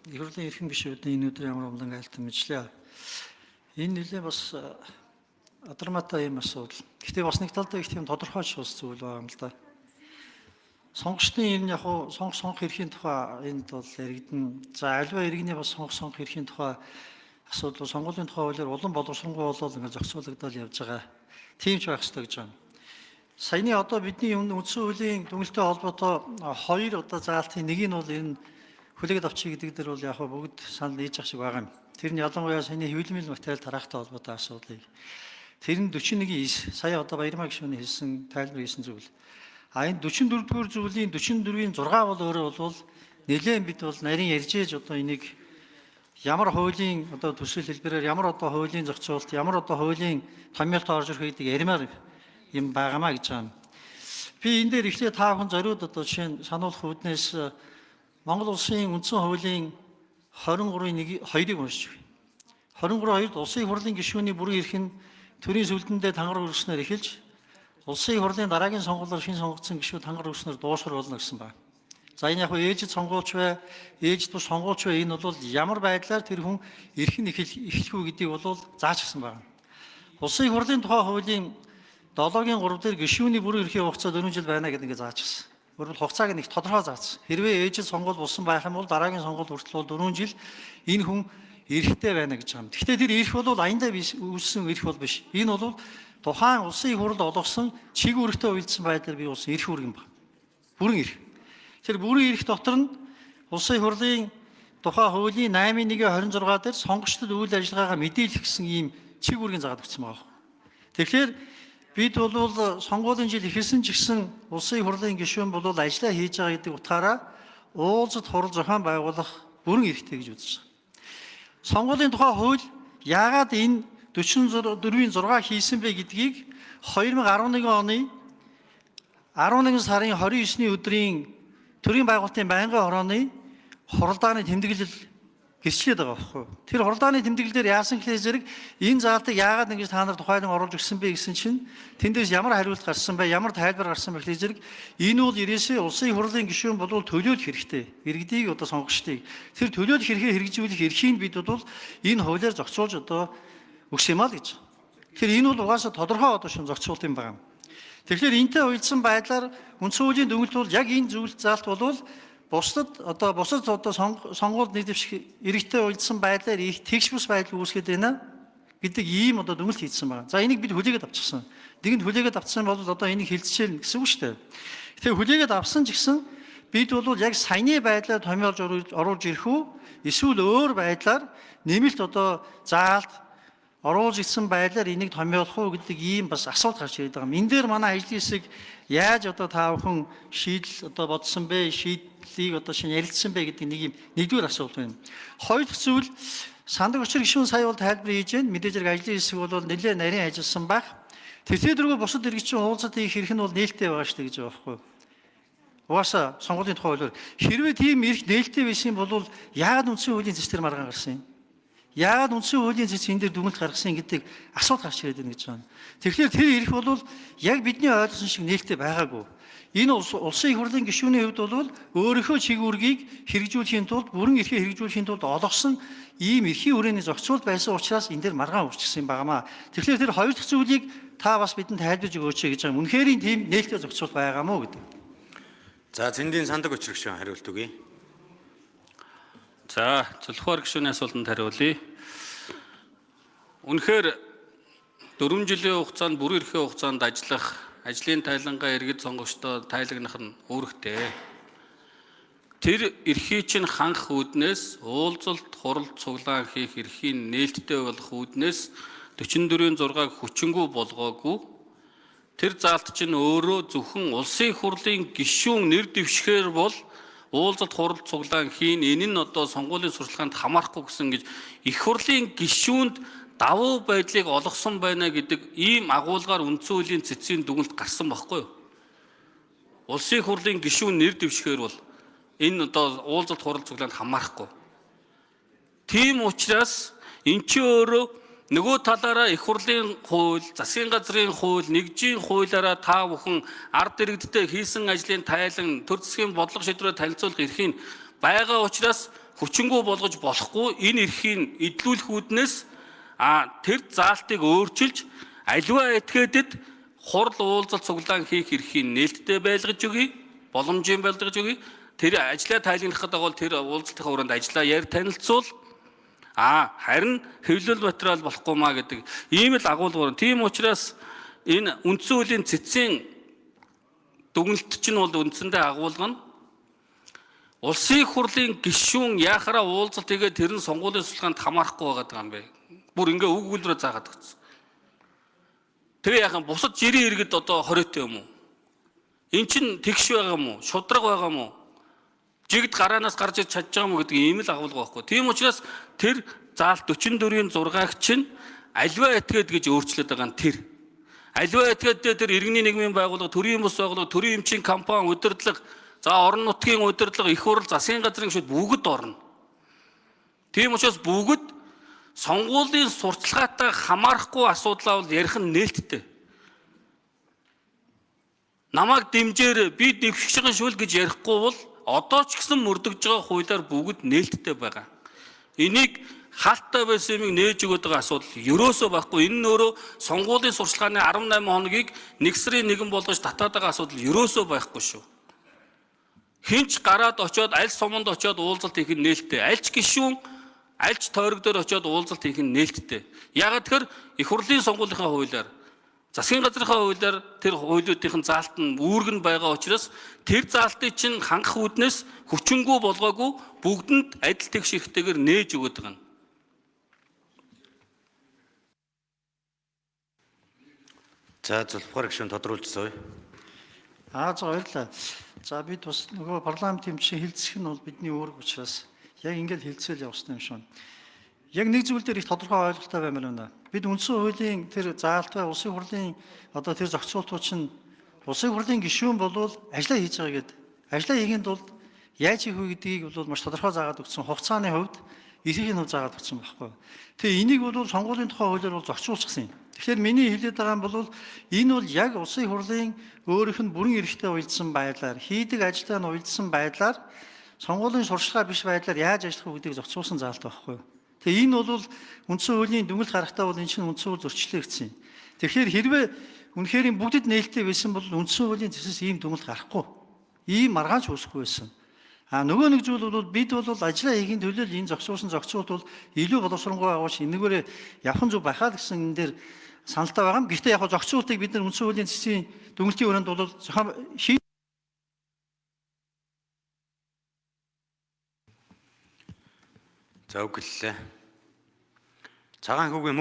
Их хурлын эрхэм гишүүдийн энэ өдрийн амар амгалан айлтан мэдлээ. Энэ нэлээ бас адармаатай юм асуудал. Гэхдээ бас нэг талдаа их тийм тодорхой ч бас зүйл байгаа юм л да. Сонгогчдын энэ яг уу сонгох эрхийн тухай энд бол яригдана. За альва иргэний бас сонгох эрхийн тухай асуудал сонгуулийн тухай хуулиар улам боловсронгуй болол ингээд зохицуулагдал явж байгаа. Тийм ч байх ёстой гэж байна. Саяны одоо бидний өмнө үндсэн хуулийн дүнэлттэй холбоотой хоёр одоо заалтын нэг нь бол энэ хүлээгээд авчий гэдэг дээр бол яг бүгд санал нийлж ах шиг байгаа юм. Тэр нь ялангуяа саяны хэвлэмэл материал тараахтай холбоотой асуудлыг. Тэр нь 41-9 сая одоо Баярмаа гишүүний хэлсэн тайлбар хийсэн зүйл. А энэ 44 дугаар зүйлийн 44-ийн 6 бол өөрөө бол нэлээд бид бол нарийн ярьж ээж одоо энийг ямар хуулийн одоо төсөл хэлбэрээр ямар одоо хуулийн зохицуулалт ямар одоо хуулийн томьёолт орж ирэх гэдэг яриамаар юм байгаамаа гэж байгаа юм. Би энэ дээр эхлээд та бүхэн зориуд одоо жишээ нь сануулах үүднээс Монгол улсын үндсэн хуулийн 23-ын 1 2-ыг уншиж өгье. 23-2-д улсын хурлын гишүүний бүрэн эрх нь төрийн сүлдэндээ тангар өргөснөөр эхэлж улсын хурлын дараагийн сонгуулиар шинэ сонгогдсон гишүүд тангар өргөснөөр дуусгар болно гэсэн байна. За энэ яг ээжид сонгуулч бай, ээжид бус сонгуулч бай энэ бол ямар байдлаар тэр хүн эрх нь эхлэх үү гэдгийг бол заачсан байна. Улсын хурлын тухай хуулийн 7-гийн 3 дээр гишүүний бүрэн эрхийн хугацаа 4 жил байна гэдэг ингээ заачсан. Өөрөөр хугацааг нэг тодорхой заасан. Хэрвээ ээжид сонгуул болсон байх юм бол дараагийн сонгуул хүртэл бол 4 жил энэ хүн эрхтэй байна гэж байгаа юм. Гэхдээ тэр эрх бол аяндаа үүссэн эрх бол биш. Энэ бол тухайн улсын их хурлд олгосон чиг үүрэгтэй уялдсан байдлаар бий болсон эрх үүрэг юм байна. Бүрэн эрх. Тэр бүрэн эрх дотор нь улсын их хурлын тухай хуулийн 8.1-26 дээр сонгогчдод үйл ажиллагаагаа мэдээлэх гэсэн ийм чиг үүргийн заагаад өгсөн байгаа. Тэгэхээр бид бол сонгуулийн жил эхэлсэн ч гэсэн улсын хурлын гишүүн бол ажиллаа хийж байгаа гэдэг утгаараа уулзалт хурал зохион байгуулах бүрэн эрхтэй гэж үзэж байгаа. Сонгуулийн тухай хууль яагаад энэ 44-ийн 6 хийсэн бэ гэдгийг 2011 оны 11 сарын 29-ний өдрийн төрийн байгуулалтын байнгын хорооны хуралдааны тэмдэглэл гэрчлээд байгаа байхгүй юу. Тэр хуралдааны тэмдэглэлээр яасан гэхлээр зэрэг энэ заалтыг яагаад ингэж та нар тухайлан оруулж өгсөн бэ гэсэн чинь тэндээс ямар хариулт гарсан бэ, ямар тайлбар гарсан бэ гэхлээр зэрэг энэ бол ирээсээ улсын хурлын гишүүн болвол төлөөлөх хэрэгтэй. Иргэдийг одоо сонгогчдыг тэр төлөөлөх эрхээ хэрэгжүүлэх эрхийг бид бол энэ хуулиар зохицуулж одоо өгсөн юм а л гэж. Тэгэхээр энэ бол угаасаа тодорхой одоо шин зохицуулт юм байна. Тэгэхээр энтэй уялдсан байдлаар үндсэн хуулийн дүгнэлт бол яг энэ зүйл заалт бол бусдад одоо бусад одоо сонгуульд нэр дэвших эрэгтэй уялдсан байдлаар их тэгш бус байдал үүсгээд байна гэдэг ийм одоо дүгнэлт хийсэн байна. За энийг бид хүлээгээд авчихсан. Нэгэнт хүлээгээд авчихсан бол одоо энийг хилцээл гэсэн үг шүү дээ. Тэгэхээр хүлээгээд авсан ч гэсэн бид бол яг саяны байдлаар томьёолж оруулж ирэх үү эсвэл өөр байдлаар нэмэлт одоо заалт оруулж ирсэн байдлаар энийг томьёолох уу гэдэг ийм бас асуулт гарч ирээд байгаа юм. Энэ дээр манай ажлын хэсэг яаж одоо та бүхэн шийдэл одоо бодсон бэ? Шийдлийг одоо шинэ ярилцсан бэ гэдэг нэг юм нэгдүгээр асуулт байна. Хоёр дахь зүйл сандаг учир гишүүн сая бол тайлбар хийж байна. Мэдээж хэрэг ажлын хэсэг бол нэлээд нарийн ажилласан байх. Тэртээ дөрвөө бусад иргэдийн уулзалт хийх эрх нь бол нээлттэй байгаа шүү дээ гэж байгаа байхгүй юу? Угаасаа сонгуулийн тухай хуулиар хэрвээ тийм эрх нээлттэй байсан бол яагаад үндсэн хуулийн зэс төр маргаан гарсан юм? Яагаад үндсэн хуулийн зэс энэ дээр дүгнэлт гаргасан гэдэг асуулт гарч ирээд байна гэж байна. Тэгэхээр тэр эрх бол яг бидний ойлгосон шиг нээлттэй байгаагүй. Энэ улсын их хурлын гишүүний хувьд бол өөрийнхөө чиг үүргийг хэрэгжүүлэхийн тулд бүрэн эрхээ хэрэгжүүлэхийн тулд олгосон ийм эрхийн хүрээний зохицуулт байсан учраас энэ дээр маргаан үрчсэн юм байнамаа. Тэгэхээр тэр хоёр дахь зүйлийг та бас бидэнд тайлбарж өгөөч гэж байгаа юм. Үнэхээр тийм нээлттэй зохицуулт байгаа мó гэдэг. За зэндийн сандаг учир гишүүн хариулт өгье. За, Зүлхбар гишүүний асуултанд хариулъя. Үнэхээр 4 жилийн хугацаанд бүрэн эрхийн хугацаанд ажиллах, ажлын тайлангаа иргэд сонгогчдод тайлагнах нь үүрэгтэй. Тэр эрхийг чинь хангах үүднээс уулзалт, хурал цуглаан хийх эрхийн нээлттэй болох үүднээс 44-ийн 6-г хүчингү болгоогүй. Тэр заалт чинь өөрөө зөвхөн улсын хурлын гишүүн нэр дэвшихээр бол уулзалт, хурал цуглаан хийн, энэ нь одоо сонгуулийн сурталчилгаанд хамаарахгүй гэсэн гэж их хурлын гишүүнд давуу байдлыг олгосон байна гэдэг ийм агуулгаар үндсэн хуулийн цэцгийн дүгнэлт гарсан байхгүй юу? Улсын хурлын гишүүн нэр дэвшихээр бол энэ одоо уулзалт, хурал цуглаанд хамаарахгүй. Тийм учраас эн чинь өөрөө нөгөө талаараа их хурлын хууль, засгийн газрын хууль, нэгжийн хуулиараа та бүхэн ард иргэдтэй хийсэн ажлын тайлан, төр засгийн бодлого шийдвэрээ танилцуулах эрхийн байгаа учраас хүчингү болгож болохгүй энэ эрхийг эдлүүлэх үүднээс тэр заалтыг өөрчилж аливаа этгээдэд хурал уулзалт цуглаан хийх эрхийг нээлттэй байлгаж өгье, боломжийн байлгаж өгье. Тэр ажлаа тайлгнах гэдэг бол тэр уулзалтын өрөөнд ажлаа яар танилцуул. Харин хэвлэл материал болохгүй маа гэдэг ийм л агуулгаар. Тийм учраас энэ үндсэн хуулийн цэцгийн дүгнэлт чинь бол үндсэндээ агуулга нь улсын их хурлын гишүүн яхаараа уулзалт хийгээд тэр нь сонгуулийн судалгаанд хамаарахгүй байгаа юм бэ? Бүр ингээ үг өгүүлбэрээ заагаад өгсөн. Тэгээ яхан бусад жирийн иргэд одоо хориотой юм уу? Эн чин тэгш байгаа юм уу? Шудраг байгаа юм уу? Жигд гараанаас гарч иж чадж байгаа юм уу гэдэг ийм л агуулга байхгүй. Тийм учраас тэр заалт 44-ийн 6-г чинь аливаа этгээд гэж өөрчлөд байгаа нь тэр. Аливаа этгээдээ тэр иргэний нийгмийн байгууллага, төрийн бус байгууллага, төрийн эмчийн компани, удирдлага, за орон нутгийн удирдлага, их хурл, засгийн газрын гишүүд бүгд орно. Тийм учраас бүгд сонгуулийн сурталчилгаатай хамаарахгүй асуудлаа бол ярих нь нээлттэй. Намайг дэмжээр би дэвших байгаа шүүл гэж ярихгүй бол одоо ч гэсэн мөрдөгж байгаа хуулиар бүгд нээлттэй байгаа. Энийг хаалттай байсан юмыг нээж өгöd байгаа асуудал ерөөсөө байхгүй. Энэ нь өөрөө сонгуулийн сурчлагын 18 хоногийг 1 сарын 1 болгож татаад байгаа асуудал ерөөсөө байхгүй шүү. Хинч гараад очиод аль суманд очиод уулзалт хийх нь нээлттэй. Аль ч гишүүн аль ч тойрог дээр очиод уулзалт хийх нь нээлттэй. Яагаад тэгэхээр их хурлын сонгуулийнхаа хуулиар засгийн газрынхаа хуулиар тэр хуулиудын заалт нь үүрэг нь байгаа учраас тэр заалтыг чинь хангах үүднээс хүчингү болгоогүй бүгдэнд адил тэгш эрхтэйгээр нээж өгöd байгаа юм. За Зулфухар гишүүн тодруулж сууя. За баярлалаа. За бид бас нөгөө парламентын чинь хилцэх нь бол бидний үүрэг учраас яг ингээд хилцээл явах хэрэгтэй юм шиг байна. Яг нэг зүйл дээр их тодорхой ойлголттой баймаар байна. Бид үндсэн хуулийн тэр заалт бай, улсын хурлын одоо тэр зохицуултууд чинь улсын хурлын гишүүн болвол ажлаа хийж байгаа гэдэг. Ажлаа хийхин тулд яаж хийх вэ гэдгийг бол маш тодорхой заагаад өгсөн. Хугацааны хувьд эрхийн хувьд заагаад өгсөн байхгүй. Тэгээ энийг бол сонгуулийн тухай хуулиар бол зохицуулчихсан юм. Тэгэхээр миний хэлээд байгаа юм бол энэ бол яг улсын хурлын өөрийнх нь бүрэн эрхтэй уялдсан байдлаар хийдэг ажлаа нь уялдсан байдлаар сонгуулийн сурчлагаа биш байдлаар яаж ажиллах вэ гэдгийг зохицуулсан заалт байхгүй. Тэгээ энэ бол үндсэн хуулийн дүнэлт гарахтаа бол энэ чинь үндсэн хууль зөрчлөгдсөн юм. Тэгэхээр хэрвээ үнэхээр бүгдэд нээлттэй байсан бол үндсэн хуулийн зэсээс ийм дүнэлт гарахгүй. Ийм маргаанч үүсэхгүй байсан. Нөгөө нэг зүйл бол бид бол ажлаа хийхин төлөө энэ зохицуулсан зохицуулт бол илүү боловсронгуй агуулж энэгээрээ явах зүг байхаа л гэсэн энэ дээр саналтай байгаа юм. Гэхдээ яг зохицуултыг бид нар үндсэн хуулийн зэсийн дүнэлтийн өрөөнд бол зохион За үгэллээ. Цагаан хүүгийн